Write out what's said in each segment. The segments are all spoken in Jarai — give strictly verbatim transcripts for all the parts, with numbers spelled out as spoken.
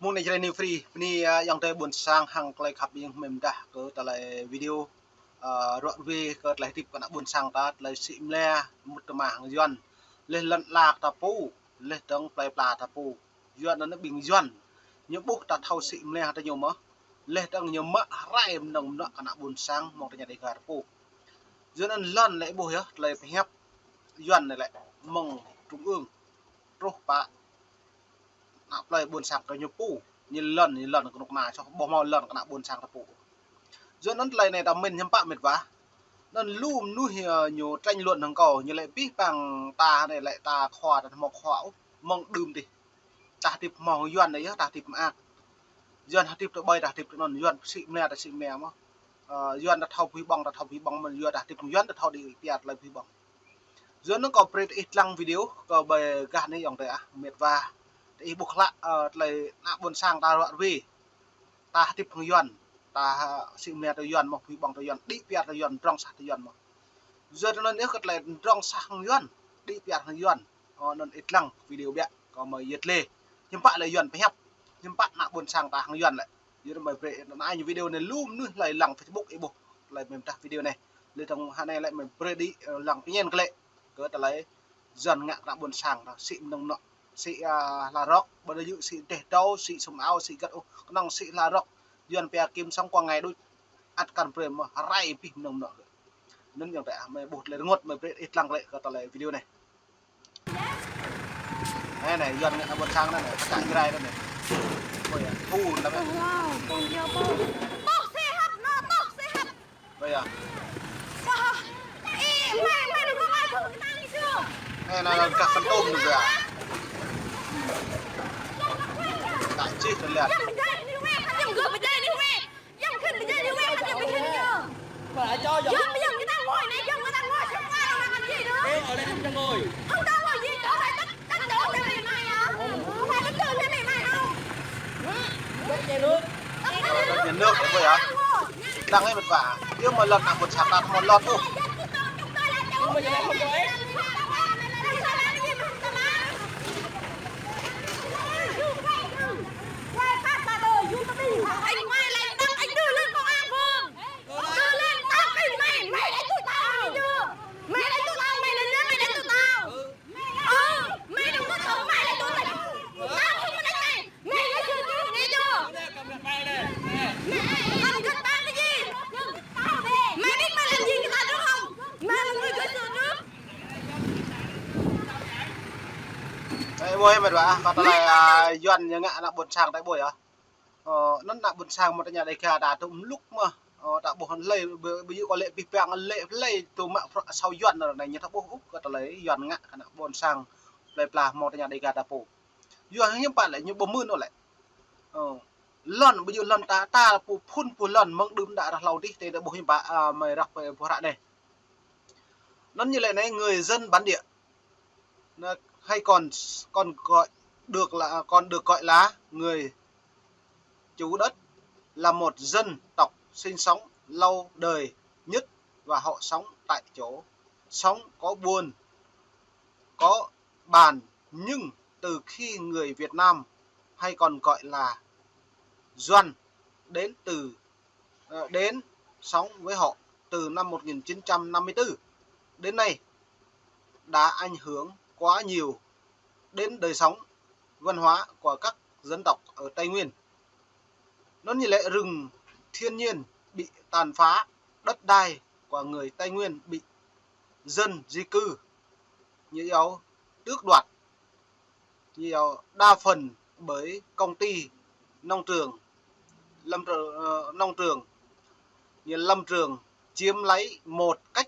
Mơ̆ng anai Jrai New Free, bơni, a, ayŏng adơi ƀôn sang hăng tơlơi khăp ƀing mơ̆n dah kơ tơlơi video, a, ruă ruê kơ tơlơi hơdip kơ ană ƀôn sang ta, tơlơi sĭ mơlĕ mŭt tơma hăng Yuan. Leh lŏn ala ta pô, leh dơ̆ng plơi pla ta pô. Yuan anŭn ƀing Yuan. Ñu ƀuh ta thâo sĭ mơlĕ ta ñu mơ̆. Leh dơ̆ng ñu mă rai mơnơ̆ng mơnŏ kơ ană ƀôn sang mơ̆ng tơña Dega ta pô. Yuan anŭn lŏn lĕ ƀuh yơh, tơlơi pơhiăp Yuan anai lĕ mơ̆ng trung ương truh pă ană plơi ƀôn sang kơ ñu pô, ñu lŏn, ñu lŏn kơnuk kơna soh, ƀu hmâo lŏn kơ ană ƀôn sang ta pô. Yua anŭn tơlơi anai ta mĭn hiư̆m pă mĕt wa. Anŭn lu mơnuih, ơ, ñu tranh luận hăng kâo, ñu lĕ pih pang ta anai lĕ ta khua, ta hmâo khua ôh, mơ̆ng đưm dih. Ta hơdip hmâo Yuan anai yơh, ta hơdip mơak. Yuan hơdip tơ ƀơi, ta hơdip tơ anŭn, Yuan sĭ mơnă, ta sĭ mơnă mơ̆. Ơ, Yuan ta thâo pơhiăp ƀơ̆ng, ta thâo pơhiăp ƀơ̆ng mơ̆n, Yuan ta hơdip Yuan ta thâo đĭ pia tơlơi pơhiăp ƀơ̆ng. Yua anŭn kâo brơi ih lăng video kơ ƀơi gah anai ayŏng adơi ah, mĕt wa. Tơ ih ƀuh klă, ơ, tơlơi ană ƀôn sang ta ruă ruê. Ta hơdip hăng Yuan, ta, ơ, sĭ mơnă tơ Yuan mơ̆, pơhiăp ƀơ̆ng tơ Yuan, đĭ pia tơ Yuan, pơdrŏng sah tơ Yuan mơ̆. Yua anŭn yơh kơ tơlơi pơdrŏng sah hăng Yuan, đĭ pia hăng Yuan. Ơ, anŭn ih lăng video biă, kâo mơ̆ yet lê. Hiư̆m pă lĕ Yuan pơhiăp, hiư̆m pă ană ƀôn sang ta hăng Yuan lĕ. Yua anŭn mơ̆ brơi, anŭn ai ñu video anai lu mơnuih tơlơi lăng Facebook ih ƀuh, tơlơi mơ̆n dah video anai. Lĕ tơ̆ng hơnai lĕ mơ̆ brơi đĭ, ơ, lăng pơñen kơ lĕ. Kơ tơlơi Yuan ngă kơ ană ƀôn sang ta, sĭ mơnơ̆ng mơnŏ. Sĭ, a, hla rŏk, ƀơi anai yơh sĭ deh dâu, sĭ sum ao, sĭ găt ôh, kơnơ̆ng sĭ hla rŏk. Yuan pia kiếm sống qua ngày đôč, ăt kăn brơi mơ̆ rai pih mơnơ̆ng mơnŏ. Anŭn ayŏng adơi ah, mơ̆ ƀuh tơlơi rơngot mơ̆ brơi ih lăng kơ lĕ kơ tơlơi video anai. Anai, anai, Yuan ngă ană ƀôn sang anai, anai, pơčah Jrai anai, anai. Ôi, thu lắm anai. Wow, còn nhiều không? Tôh sĕ hăp, nó tôh sĕ hăp. Ôi, à. Tôh. Ê, mày, mày đừng có ai thương người ta đi chưa? Anai, anai, anai, kah kơntôm anai kìa. Tại chi tơlơi. Dăm gơ̆ pơdjai đi huê, dăm gơ̆ pơdjai đi huê. Dăm khĭn pơdjai đi huê, dăm pơdjai đi huê. Dăm, dăm kơ ta ngồi anai, dăm kơ ta ngồi, dăm kơ ta ngồi, dăm kơ ta ngồi. Ê, ở đây không cho ngồi. Không cho ngồi gì, chỗ này đất, đất chỗ nhà mày mày hả? Không phải đất trường nhà mày mày không? Đất nhà nước. Đất nhà nước không phải hả? Đang ấy mệt vả. Nếu mà lật nặng một sạc tạt một lọt thôi. Không bao giờ không cho ấy. Anh quay lại đăng, anh đưa lên công an phường. Đưa lên tao kêu mày, mày đánh tụi tao, mày chưa? Mày đánh tụi tao, mày lên đến mày đánh tụi tao. Ừ, mày đừng có tưởng mày đánh tụi tao. Tao không có đánh mày. Mày nói chưa, tao nghe chưa? Mày, mày làm giật tao cái gì? Mày biết mày làm gì người ta đúng không? Mày là người cởi xương nước. Tại ƀuh mĕt wa, kơ tơlơi, a, Yuan ñu ngă ană ƀôn sang tại ƀuh yơh. Ơ, anŭn ană ƀôn sang mơ̆ tơña Dega ta tŭ mlŭk mơ̆. Ơ, ta ƀuh hlơi, ƀu, ƀu yua kơ lĕ pih pang lĕ hlơi tŭ mă phrâo asâo Yuan anŭn anai ñu ta ƀuh ôh kơ tơlơi Yuan ngă kơ ană ƀôn sang plơi pla mơ̆ tơña Dega ta pô. Yuan hiư̆m pă lĕ ñu ƀu mưn ôh lĕ. Ơ, lŏn ƀu yua lŏn ta, ta pô phun pô lŏn mơ̆ng đưm đă rah hlâo dih, tơ ta ƀuh hiư̆m pă, a, mơi răk pơ pô hră anai. Anŭn ñu lĕ anai người dân bản địa. Nó hay còn, còn gọi được là, còn được gọi là người chủ đất, là một dân tộc sinh sống lâu đời nhất và họ sống tại chỗ, sống có buôn, có bàn, nhưng từ khi người Việt Nam hay còn gọi là Yuan đến từ, ờ, đến sống với họ từ năm một nghìn chín trăm năm mươi tư đến nay đã ảnh hưởng quá nhiều đến đời sống văn hóa của các dân tộc ở Tây Nguyên. Anŭn ñu lĕ rừng thiên nhiên bị tàn phá, đất đai của người Tây Nguyên bị dân di cư, ñu yua tước đoạt, ñu yua đa phần bởi công ty nông trường, lâm trường, ờ, nông trường, như lâm trường chiếm lấy một cách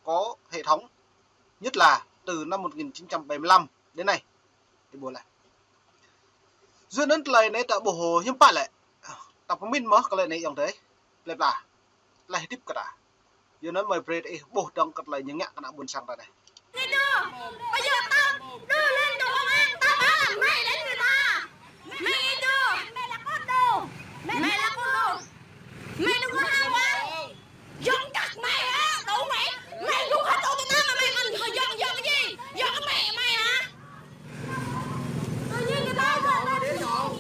có hệ thống, nhất là từ năm một nghìn chín trăm bảy mươi lăm đến nay. Tơ ƀuh lĕ. Yua anŭn tơlơi anai ta ƀuh hiư̆m pă lĕ. Ta pơmĭn mơ̆ kơ tơlơi anai ayŏng adơi. Plơi pla. Tơlơi hơdip kơ ta. Yua anŭn mơi brơi ih ƀuh dơ̆ng kơ tơlơi ñu ngă kơ ană ƀôn sang ta anai. Ê, bây giờ tao đưa lên cho công an, tao báo là mày đánh người ta. Mày, ê, mày là con đồ. Mày là con đồ. Mày đừng có ham quá. Dŏng găk mày hả? Đủ mày. Mày đừng có tụ tụi tao mà mày còn dŏng, dŏng cái gì? Dŏng cái mẹ mày hả? Tự nhiên người ta dŏng mày đến dŏng.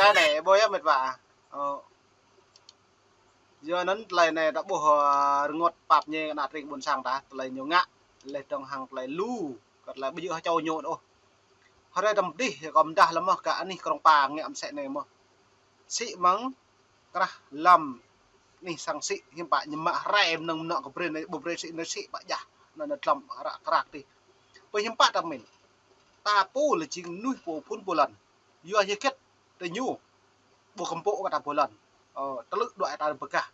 Anai, ƀuh yơh mĕt wa. Ơ. Yua anŭn tơlơi anai ta ƀuh, ơ, rơngot pap ñe ană tring ƀôn sang ta, tơlơi ñu ngă, laih dơ̆ng hăng tơlơi lu, kơ tơlơi ƀu djơ̆ hơčâo ñu ôh. Hrơi tơdih, kâo mơdah lăm mơh, kơ anih krong pa ngă mơsĕ anai mơh. Sĭ mơ̆ng, krah lăm, anih sang sĭ, hiư̆m pă ñu mă hrơi mơnơ̆ng mơnŏ kơ brơi anai, ƀu brơi sĭ anai sĭ pă jah, anŭn anai tlŏm ră krăk tih. Pơ hiư̆m pă ta min. Ta pô lĕ jing mơnuih pô phun pô lŏn. Yua hơget tơ ñu ƀu kơmpŏk kơ ta pô lŏn. Ơ, tơlư̆ đuaĭ ta pơkah.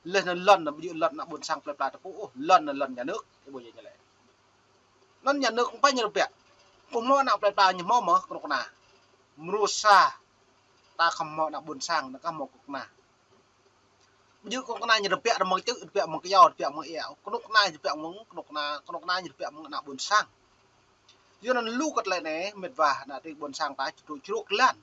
Laih anŭn lŏn anŭn ƀu djơ̆ lŏn ană ƀôn sang plơi pla ta pô ôh, lŏn anŭn lŏn nhà nước, ih ƀuh yơh ñu lĕ. Anŭn nhà nước ƀu pă ñu rơbêh. Ƀu hmâo ană plơi pla ñu hmâo mơ̆ kơnuk kơna. Mrô sa ta khŏm hmâo ană ƀôn sang, ta khŏm hmâo kơnuk kơna. Ƀu djơ̆ kơnuk kơna ñu rơbêh mơ̆ng čư̆, rơbêh mơ̆ng kyâo, rơbêh mơ̆ng ia. Kơnuk kơna ñu rơbêh mơ̆ng kơnuk kơna, kơnuk kơna ñu rơbêh mơ̆ng ană ƀôn sang. Yua anŭn lu kơ tơlơi anai, mĕt wa, ană tring ƀôn sang ta čơdrô čruk lan.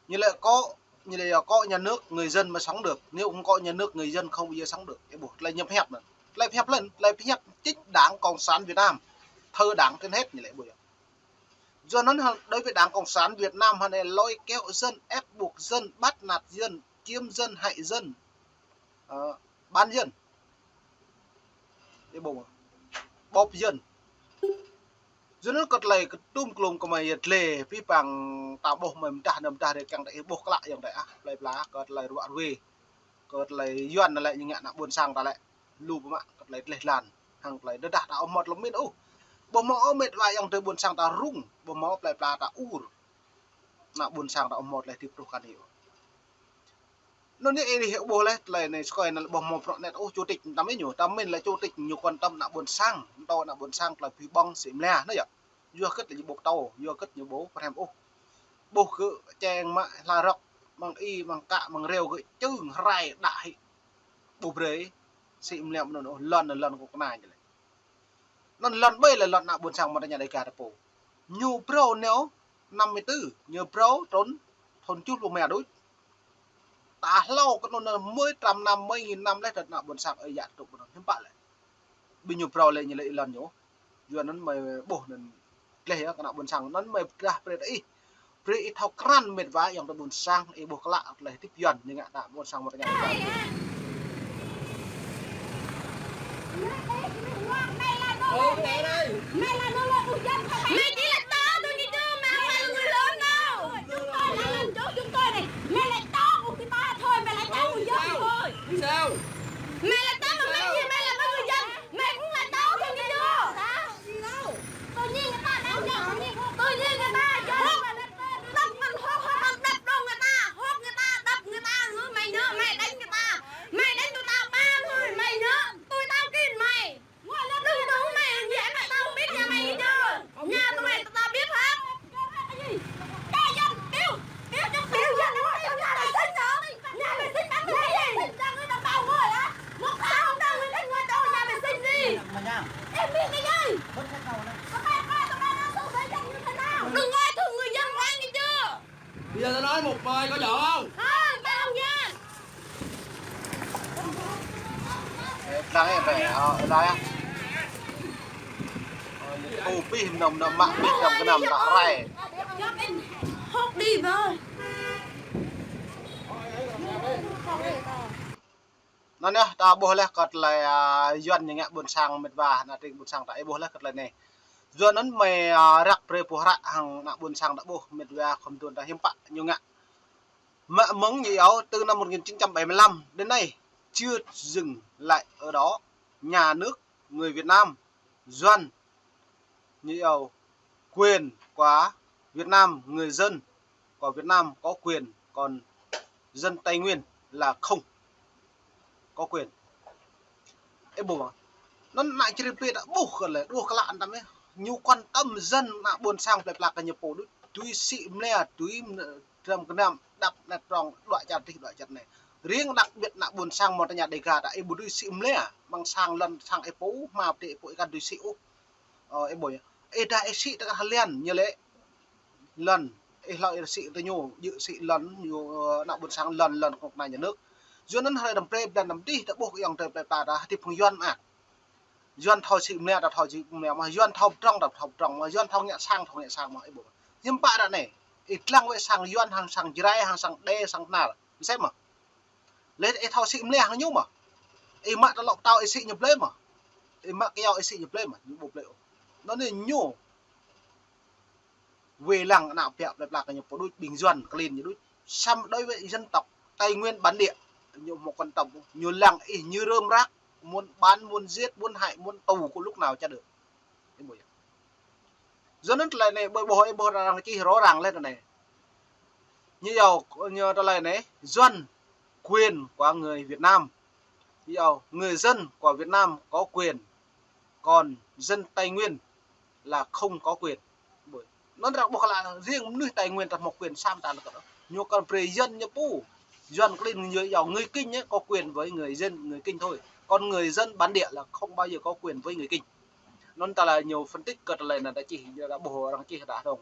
Ñu lĕ có, ñu lĕ có nhà nước, người dân mới sống được. Nếu không có nhà nước, người dân không bao giờ sống được. Ih ƀuh, tơlơi ñu pơhiăp anŭn. Tơlơi pơhiăp lĕn, tơlơi pơhiăp chính Đảng Cộng sản Việt Nam. Thơ đảng trên hết, ñu lĕ ƀuh yơh. Yua anŭn hă, đối với Đảng Cộng sản Việt Nam hă anai lôi kéo dân, ép buộc dân, bắt nạt dân, chiếm dân, hại dân, ơ, bán dân. Ih ƀuh, bóp dân. Yua anŭn kơ tơlơi kơtum klum kơ mơi yơh tlê, pih pang ta ƀuh mơi mơdah, anăm mơdah rơkăng ta ih ƀuh klă yơh ta ah, plơi pla kơ tơlơi ruă ruê. Kơ tơlơi Yuan anai lĕ ñu ngă ană ƀôn sang ta lĕ. Lu pơmă kơ tơlơi tleh tlan. Hăng tơlơi tơdah ta ƀu hmâo tơlơi min ôh. Ƀu hmâo ôh mĕt wa ayŏng adơi ƀôn sang ta rŭng. Ƀu hmâo plơi pla ta ur. Ană ƀôn sang ta ƀu hmâo tơlơi hơdip truh kơ anai ôh. Anŭn yơh ih ƀuh laih tơlơi anai sơkơi anai ƀu hmâo prŏng net ôh chủ tịch tam ih ñu. Tam min lĕ chủ tịch ñu quan tâm ană ƀôn sang. Mơtô ană ƀôn sang tơlơi pi ƀong sĭ mơlia anai yơh. Yua hơget lĕ ñu ƀu pơtô, yua hơget ñu ƀu pơhrăm ôh. Ƀuh gơ̆ čeng mă hla rŏk, mơ̆ng i, mơ̆ng kă, mơ̆ng reo gơ̆ čưng hrơi đă hĭ. Ƀu brơi, sĭ mơlia mơnŭn ôh, lŏn, lŏn kơnuk kơna ñu lĕ. Anŭn lŏn ƀơi lĕ lŏn ană ƀôn sang mơta ña Đêga ta pô. Ñu phrâo neo năm mươi tư, ñu phrâo trŭn thun čuh lu mia đôč. Ta hlâo kơ anŭn anai mơi trăm năm, mơi nghìn năm laih tơdah ană ƀôn sang ơi yă tŭk anŭn hiư̆m pă lĕ. Ƀing ñu phrâo lĕ ñu lĕ lŏn ñu. Yua anŭn mơi ƀuh anŭn tleh yơh kơ ană ƀôn sang anŭn mơi pơdah brơi ta ih. Brơi ih thâo krăn mĕt wa ayŏng adơi ƀôn sang ih ƀuh klă tơlơi hơdip Yuan ñu ngă ană ƀôn sang mơta ña. Mày chỉ là tao thôi, đi chứ, mày không phải là người lớn đâu. Chúng tôi là làm chủ chúng tôi này. Mày lại tao một cái tao thôi, mày lại tao một giấc thôi. Sao? Mày là tao mà mày, mày là người dân. Mày cũng là tao thôi, đi chứ. Tự nhiên người ta đang giận, tự nhiên người ta giận. Đập mình hốt, hốt, đập đổ người ta, hốt người ta, đập người ta, mày nhớ, mày đánh người ta. Mày đánh tụi tao ba người, mày nhớ, tụi tao kin mày. Đừng đổ mày, mẹ mày tao không biết nhà mày đi chưa? Nhà tụi mày tao biết hết. Cái dân, Bill, Bill, Bill, Bill, nhà mày sinh hả? Nhà mày sinh năm mươi hai gì? Sinh ra người đồng bào người hả? Một thằng không đâu, người bên ngoài đâu, nhà mày sinh đi. Em biết cái gì? Tụi mày coi, tụi mày đối xử với dân như thế nào? Đừng coi thường người dân quá nghe chưa? Bây giờ tao nói một bài, có giỏi không? Không, tao không nghe. Đang em phải, ờ, đang á. Ờ, ñu pih mơnơ̆ng mơnơ̆ng mă pih trong kơnăm ta rai. Hốt đi với. Anŭn yơh, ta ƀuh laih kơ tơlơi, a, Yuan ñu ngă ƀôn sang mĕt wa, ană tring ƀôn sang ta ih ƀuh laih kơ tơlơi anai. Yua anŭn mơi, a, răk brơi pơhră hăng ană ƀôn sang ta ƀuh mĕt wa khŏm tŭ ta hiư̆m pă ñu ngă. Mă mơ̆ng ñu iâu từ năm một nghìn chín trăm bảy mươi lăm đến nay chưa dừng lại ở đó, nhà nước người Việt Nam, Yuan ñu iâu quyền của Việt Nam, người dân của Việt Nam có quyền, còn dân Tây Nguyên là không có quyền. Ih ƀuh mơ̆. Anŭn ană čri pit ƀuh kơ lĕ, đuaĭ klă tam ih. Ñu quan tâm dân ană ƀôn sang plơi pla kơ ñu pô đôč. Tui sĭ mơlia, tui dram kơnăm, đăp net prŏng, đuaĭ čar dih, đuaĭ čar anai. Riêng đặc biệt ană ƀôn sang mơta ña Đêga ta ih ƀu tui sĭ mơlia. Mơ̆ng sang lŏn sang ih pô, hmua pơtê ih pô ih kăn tui sĭ ôh. Ơ, ih ƀuh yơh. Ih dah ih sĭ tơkah hơlian, ñu lĕ lŏn, ih hlâo ih sĭ tơ ñu, djơ̆ sĭ lŏn, ñu, ơ, ană ƀôn sang lŏn, lŏn kơnuk kơna nhà nước. Yua anŭn hrơi năm brơi blan năm dih ta ƀuh kơ ayŏng adơi plơi pla ta hơdip hăng Yuan mơak. Yuan thâo sĭ mơlia ta thâo sĭ mơlia mơ̆, Yuan thâo pơdrŏng ta thâo pơdrŏng mơ̆, Yuan thâo ngă sang thâo ngă sang mơ̆, ih ƀuh. Hiư̆m pă ră anai. Ih lăng wĕ sang Yuan, hăng sang Jrai, hăng sang Đê, sang Tơnar. Mơsĕ mơ̆. Lĕ ih thâo sĭ mlĕ hăng ñu mơ̆. Ih mă tơlŏk tao ih sĭ ñu blơi mơ̆. Ih mă kơyâo ih sĭ ñu blơi mơ̆. Ñu ƀu blơi ôh. Anŭn anai ñu wai lăng ană ƀiă plơi pla kơ ñu pô đôč, ƀing Yuan klin ñu đôč. Samơ̆ đối với dân tộc Tây Nguyên bản địa, ñu ƀu quan tâm, ñu lăng ih, ñu rơm rác, muốn bắn, muốn giết, muốn hại, muốn tù, có lúc nào chả được. Ih ƀuh yơh. Yua anŭn tơlơi anai ƀơi ƀuh, ih ƀuh arăng čih rõ ràng lên tơlơi anai. Ñu yua, ñu tơlơi anai, Yuan quyền của người Việt Nam. Ñu yua người dân của Việt Nam có quyền, còn dân Tây Nguyên là không có quyền. Ƀơi anŭn arăng ƀuh kơ lă riêng mơnuih Tây Nguyên ta hmâo quyền sa mơta lĕ kơ ñu kơ brơi Yuan ñu pô. Yuan klin ñu yua người Kinh ấy có quyền với người dân, người Kinh thôi. Còn người dân bản địa là không bao giờ có quyền với người Kinh. Anŭn ta là nhiều phân tích kơ tơlơi anŭn ta čih, ta ƀuh arăng čih ta dong.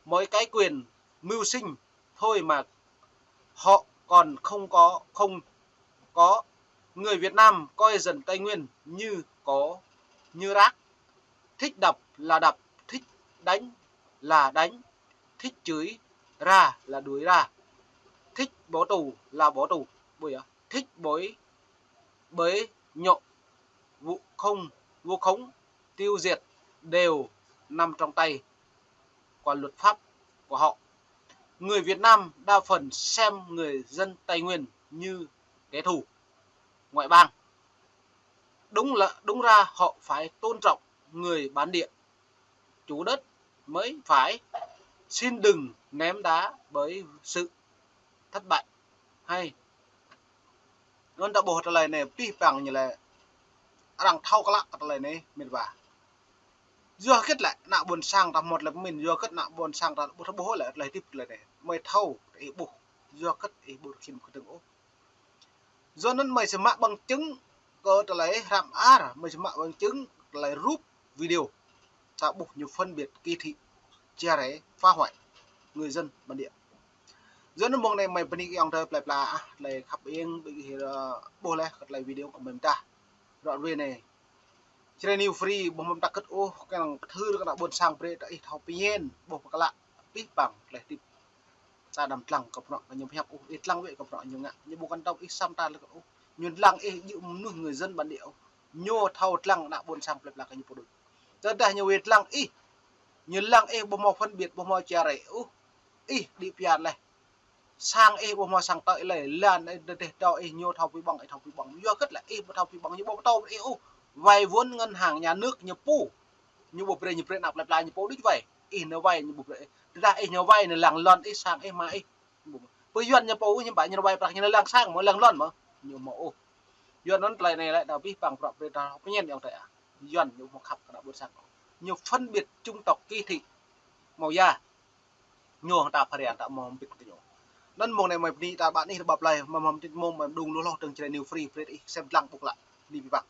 Mỗi cái quyền mưu sinh thôi mà họ còn không có, không có. Người Việt Nam coi dân Tây Nguyên như có, như rác. Thích đập là đập, thích đánh là đánh, thích chửi ra là đuổi ra, thích bỏ tù là bỏ tù, ƀuh yơh, thích bới, bới nhọ, vu khống, vu khống, tiêu diệt đều nằm trong tay của luật pháp của họ. Người Việt Nam đa phần xem người dân Tây Nguyên như kẻ thù, ngoại bang. Đúng là, đúng ra họ phải tôn trọng người bản địa, chủ đất mới phải. Xin đừng ném đá bởi sự thất bại. Hay. Anŭn ta ƀuh tơlơi anai pih păng ñu lĕ arăng thâo klă kơ tơlơi anai, mĭt wa. Yua hơget lĕ ană ƀôn sang ta hmâo tơlơi pơmĭn, yua hơget ană ƀôn sang ta ƀu thâo ƀuh lĕ tơlơi hơdip tơlơi anai. Mơi thâo, ih ƀuh. Yua hơget ih ƀu khĭn kơdơ̆ng ôh. Yua anŭn mơi či mă bằng chứng kơ tơlơi hrăm ar, mơi či mă bằng chứng tơlơi rup video. Ta ƀuh ñu phân biệt kỳ thị, chia rẽ, phá hoại người dân bản địa. Yua anŭn mông anai mơi bơni kơ ayŏng adơi plơi pla ah, tơlơi khăp ing, ƀing ih, ơ, ƀuh laih kơ tơlơi video kơ mơi mơdah. Ră ruai anai. Jrai New Free, ƀu hmâo pơtă kơ̆t ôh, kiăng pơthưr kơ ană ƀôn sang brơi ta ih thâo pơñen, ƀuh pơklă, pih păng tơlơi hơdip. Ta đăm lăng kơ bruă kơ ñu pơhiăp ôh, ih lăng wĕ kơ bruă ñu ngă, ñu ƀu kăn tŏng ih sa mơta lĕ kơ ôh. Ñu lăng ih djơ̆ mơnuih người dân bản địa ôh. Ñu thâo lăng ană ƀôn sang plơi pla kơ ñu pô đôč. Tơdah ñu wĕ lăng ih, ñu lăng ih ƀu hmâo phân biệt, ƀu hmâo chia rẽ ôh. Ih đĭ pia laih. Sang ih ƀu hmâo sang tơi lơi, lăn ih dêh dêh dŏ ih ñu thâo pui ƀơ̆ng, ih thâo pui ƀơ̆ng. Yua hơget lĕ ih ƀu thâo pui ƀơ̆ng, ñu ƀu pơtô brơi ih ôh. Vay vốn ngân hàng nhà nước ñu pô. Ñu ƀu brơi, ñu brơi ană plơi pla ñu pô đôč vay. Ih nao vay ñu ƀu brơi. Tơdah ih nao vay nao lăng lŏn ih, sang ih, ama ih. Pơ Yuan ñu pô ñu ƀă ñu nao vay prăk ñu nao lăng sang mơ̆ lăng lŏn mơ̆. Ñu hmâo ôh. Yua anŭn tơlơi anai lĕ ta pih păng prăk brơi ta pơñen ayŏng adơi ah. Yuan ñu hmâo khăp kơ ană ƀôn sang. Ñu phân biệt chủng tộc kỳ thị màu da. Ñu hăng ta pharian ta hmâo hơbĭt kơ ñu. Anŭn mông anai mơi bơni ta ƀă anih rơbap laih, mơi hmâo mơtit mông mơi đung lu hloh tơ̆ng Jrai New Free, brơi ih sem lăng ƀuh klă. Bơni pih păng.